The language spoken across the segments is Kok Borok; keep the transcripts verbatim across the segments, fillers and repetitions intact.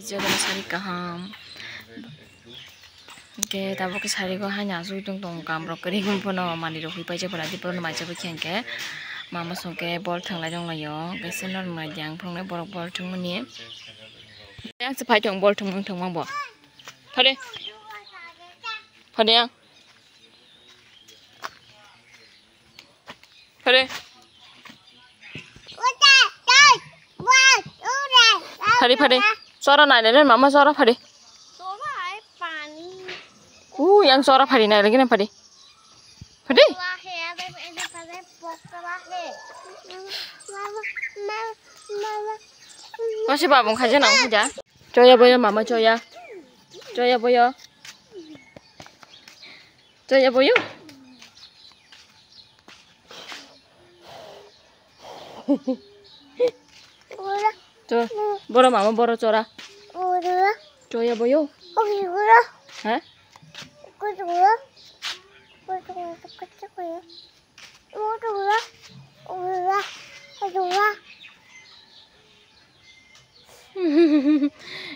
Jotono sari kaham. Hwnkhe tabuk khe sari o haino asugwi tong tongo, kam rok kwrwi hwn phano manwi rok hoi paijak, bwlai di bono mai chaba khe hwnkhe mama song khe bol thwnglai rwng lai o, hwnkhe seno rwng lai di ang phunuknai borok bol thwngmani. Yang se phai thung bol thwngmung thwngmung bo. Phade. Phade yang. Phade. Phade, phade. Chora nai le mama chora phade. U yang chora phade nai le gini phade. Phade. Masi babung khaja nang khaja. Choya boyo mama choya. Choya boyo. Choya boyo. Cho, boro mama boro chora. Choya boyo. Ha?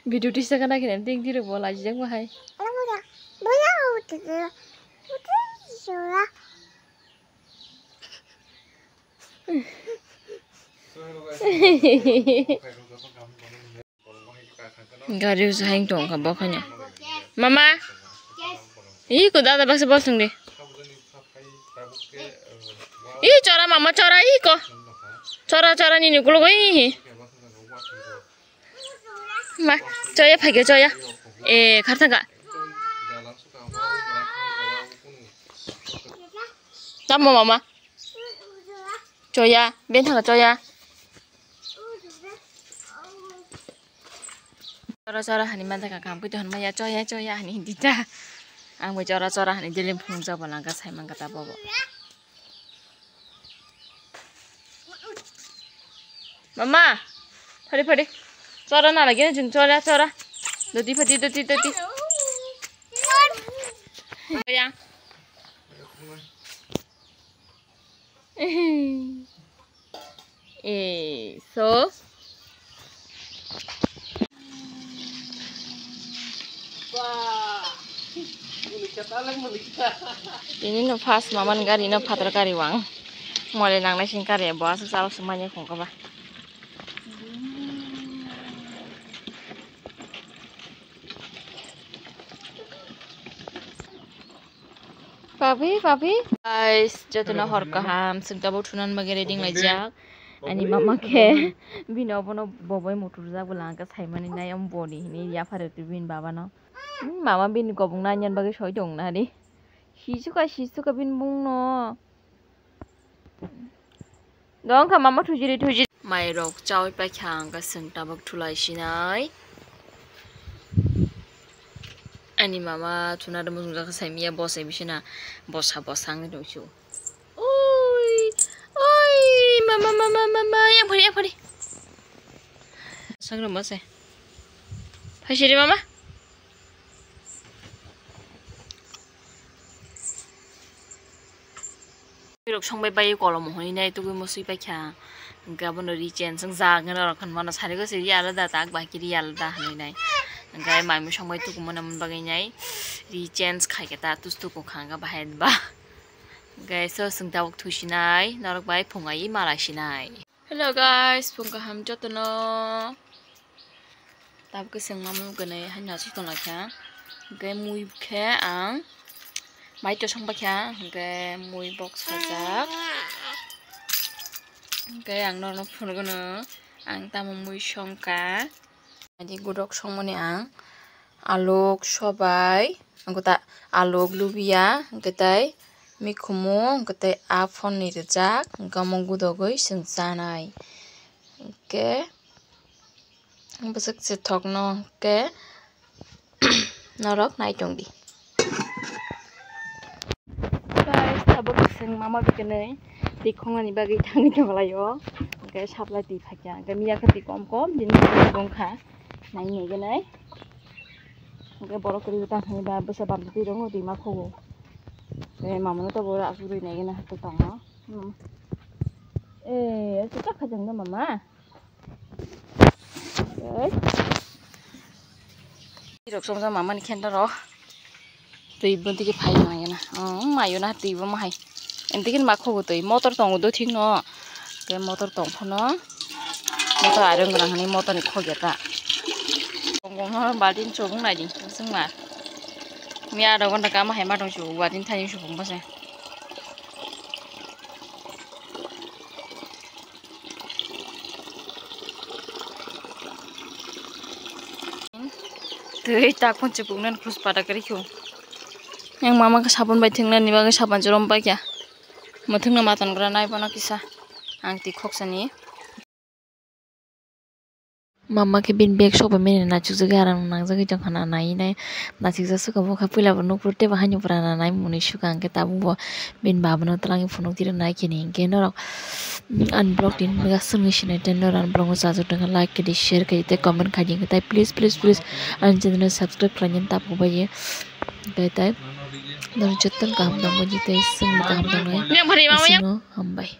Video tisa kana kene ding diro bola jeng bahai. Gari usa haing tong kha bokhanya. Mama. Ih ko dada baksa bol thung de. Ih chora mama chora ih ko. Chora chora nini kulo ih. Ma choya phai khe choya. Eh kharthang kha. Tamo mama. Choya, ben thanga choya. Chora chora hani mantha ka kam kito hanmaya choya choya hani hindi ta. Ang bo chora chora hani dilim phung jabo langka sai mangka ta bobo. Mama, phari phari. Chora na lagi na jung chora chora. Doti phati doti doti. Choya. Eh, so. Ini no first maman gari no phatar gari wang. Mole nang nai sing kari bo aswk salok se manya khong kha ba. Papi, papi. Guys, jotono hor kaham, sengtabo thunan bagwi ready laijak. Ani mama khe bini obono bobai muturjak bo langka saimani nai om boni hini yaphar tu bini babano. Hmm, mama bini kobong nai nyan bagwi soi tong nari. Sisuka, sisuka bini bungno. Dong kha mama thujiri thujiri. Mai rok chawi paikha ang khe chwng tabuk thulai sinai. Ani mama thuna rwmwk jwng jakha saimiya bosai bisina bosa bosa wngwi tongsu. Oi oi mama mama mama yang phari yang phari. Sangrama se. Phaisiri mama. Rok songbai bai kolom hwnwi nai tugui mo swi paikha. Hwnkhe abono ri chen song jak nai norok hwnmano sari gose ri alada tak bai khe ri alada hwnwi nai. Hwnkhe mai mui songbai tukumo nang bagwi nai ri chen khai khe ta tus tuku khang khe bahai ba. Hwnkhe so song tabuk thusinai norok bai phungai malai sinai. Hello guys, phung kaham jotono. Tabuk khe chwng mamung gwnwi haino aswk tonglaikha. Hwnkhe mui khe ang mai to songbaikha, hwnkhe mui bok sajak. Hwnkhe ang norokno phunukgwno ang tamo mui songkha. Adi gudok songmani ang aluk, sobai, hwnkhe ta aluk, lubiya, hwnkhe tai mikhumu, hwnkhe tai aphone ni rijak, hwnkhe omo gudogwi chwng chanai. Hwnkhe bwswk se thokno hwnkhe norok nai tongdi. Guys, tabuk chwng mama bikinwi twi khongnani bagwi thangwi tonglaio. Hwnkhe supply twi phaikha, hwnkhe miya khe twi kom kom, bini bwkha nai naiganai. Hwnkhe borok kwrwi tang thani ba bwsa bam twi rongo twi ma khogo. Hwnkhe mamano to bo asugwi naigana hwnkhe tongo. Hmm. Eh, chwkha khajang da mama. Oi. Rok somsa mamani khenda rok. Twi bo tiki phai maya na. Oh, mayo na twi bo mahai. Entiki ma khogo twi. Motor tongo do thik no. Te motor tong phano. Motor areng rang hani motor ni khogya ta. Tong tong no baltin chobung nai di. Sung ma. Mi ada gonda kama hai ma tong chu baltin thani chobung bose. Twi tak phun chukuk nani khus pada kari khu. Yang mama khe sabun bai thwng nani bagwi sapan chwrwm bai kya. Mwthwng no matan gra nai bono kisa. Ang twi khoksa ni. Mama khe bini bag sok bai mani nachuk jagwi arang nangjagwi tong khana nai nai. Nachuk jak suka bo kha puila bo nuk phuru tei bo haino pura na nai mwnwi suka hwnkhe tabuk bo bini baba no twlangwi phunuk twi rw nai khe ni hwnkhe norok. Ani vlog tini aswk wngwi sinai tei norok ani vlog no chajak tongkha like khe di share khe di tei comment khai di hwnkhe tai please please please ani channel no subscribe khlaina tabuk bai di hwnkhe tai norok jotono kaham tongbai di tei chwngno kaham tongnai. Hambai.